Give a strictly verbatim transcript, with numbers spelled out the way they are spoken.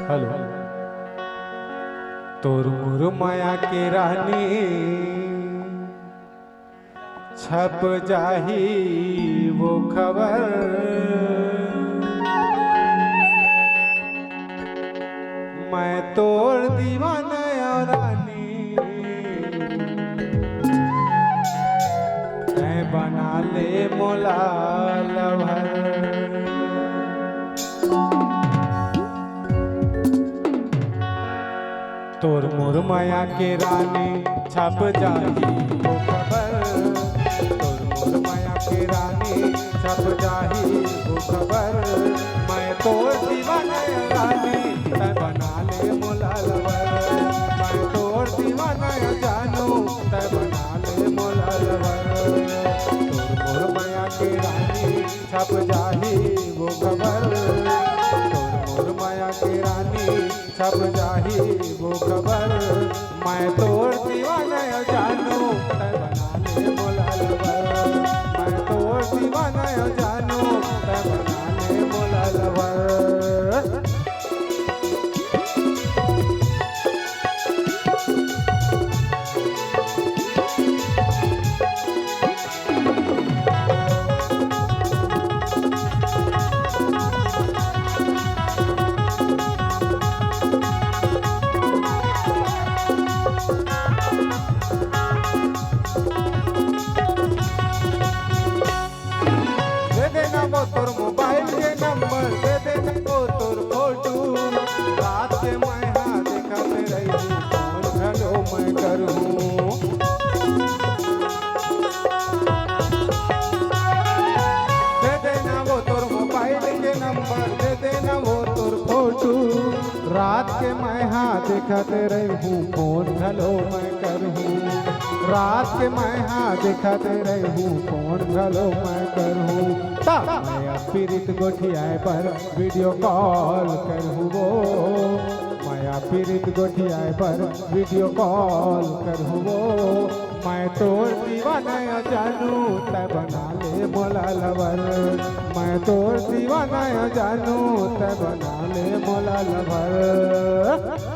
Hello. तोर मोर माया के रानी छप जाही वो खबर, मैं तोर दीवाना रानी, तैं बना ले मोला लवर। तोर मोर माया के रानी छप जाही वो खबर, तोर मोर माया के रानी छप जाही वो खबर। मैं तोर दीवाना रानी, तैं बना ले मोला लवर। मैं तोर दीवाना जानू, तैं बना ले मोला लवर। तोर मोर माया के रानी छप जाही वो खबर, तोर मोर माया के रानी छप जाही वो खबर। मैं तोर दीवाना जानू, तैं बना ले मोला लवर। मैं तोर दीवाना जानू, तैं बना ले मोला लवर। दे देना वो तोर मोबाइल के नंबर, दे देना वो तोर फोटो। रात के मैं हा देखत रही, फोन घलो मैं करहूँ। दे देना वो तोर मोबाइल के नंबर, दे देना वो तोर फोटो। रात के मैं हा देखत रहूं, फोन घलो मैं करहूं। रात के मैं हा देखत रहूं, फोन घलो मैं करहूं। त मैं अब पीरित गोठियाए बर वीडियो कॉल करहूं वो। मैं अब पीरित गोठियाए बर वीडियो कॉल करहूं वो। मैं तोर दीवाना जानू, तैं बना ले मोला लवर। मैं तोर दीवाना जानू, तैं बना ले मोला लवर।